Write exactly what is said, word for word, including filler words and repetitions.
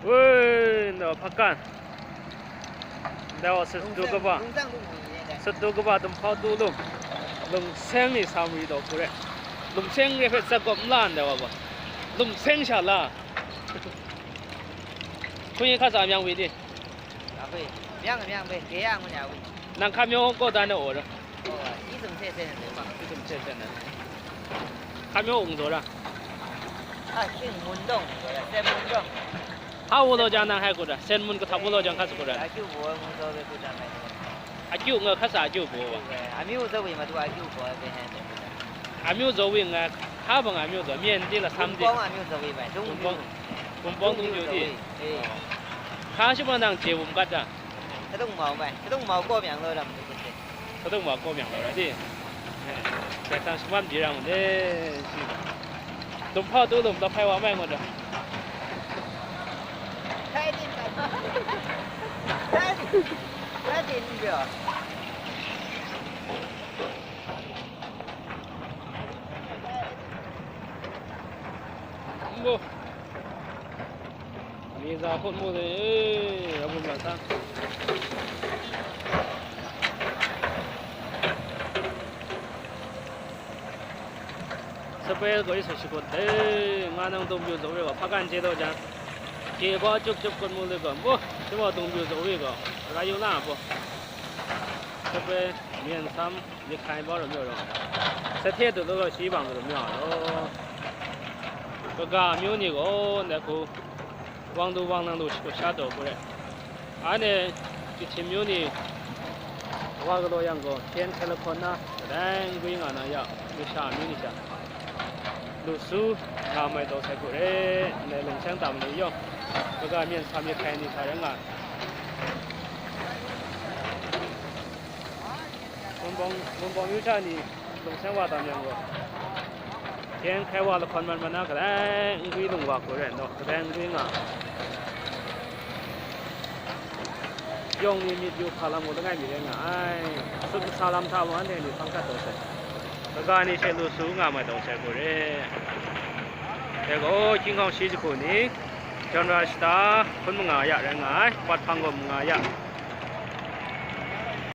Woi, ndaw hpakan. Ndaw sut du kaba. Sut du kaba dumhpau du lum. Lungseng ni sam ri daw hku re. Lungseng re hpe tsat gawp n la ndai wa gaw. Lungseng sha la. Hkun ye hka tsa myang wi di. Myang, myang bai, de ya ngu ya wi. Nang hka myaw kaw dan na aw ra. 哦，一种菜色呢，对吧？ Hka myaw ung zaw ra. 啊，姓文东，对吧？ Hpa wo law jang nang hai kut ra, sen mun kahtap wo law jang hka sa kut ra. Akyu baw ngu zaw bai kut ra mai. Akyu nga hka sa akyu baw wa. Amyu zaw wi ma tu akyu baw bai hai. Amyu zaw wi nga, hpa bang amyu zaw, myen di la sam di. Kumpawng amyu zaw wi mai, Dungmyu. Kumpawng, kumpawng Dungmyu di. Dungmyu zaw wi, eh. Hka shi ma nang je wum kat da. Sadung mau mai, sadung mau kaw myang law ram de. Sadung mau kaw myang law ra di. Jai sang shaman di rang de. Dumhpau tu lum la hpai wa mai ngut ra. Mbo. Mi za hput mu de, a bum la sa. Sape gaw i sa shakut de, nga nang dum yu zaw re wa, hpakan je daw jang. Ke gaw chup chup kut mu le gaw, mbu, shi wa dum yu zaw re gaw, ra yu na bo. Sape, myen sam, myit hkai bau ram yaw rawng, sa hte du lu gaw shi bang rum yaw law. Kaga amyu ni gaw, ndai hku, wang du wang nang du shakut sha taw hku re. Anhte, Kyichim myu ni, wa galaw yang gaw, hpyen hkrai lahkawn na, kadai n gwi nga na ya, masha amyu ni hta, lu su nga mai taw sai hku re, ndai lungseng tam ni yawng, kaga myen sam myit hkai ni hta rai nga ai. Wunpawng, Wunpawng myu sha ni lungseng wa tam yang gaw, hpyen hkrai wa lahkawn mat mat na, kadai n gwi lung wa hku rai nnaw, kadai n gwi nga. Yawng ni myit yu hpa lam gaw langai mi rai nga ai. Sut kasa lam hta mung anhte ni hpang hkat taw sai. Kaga ni hte lu su nga mai taw sai hku re. Dai gaw, hkying hkawng shi jahku ni, jawn ra shata hkun manga ya rai nga ai, pat hpang gaw manga ya.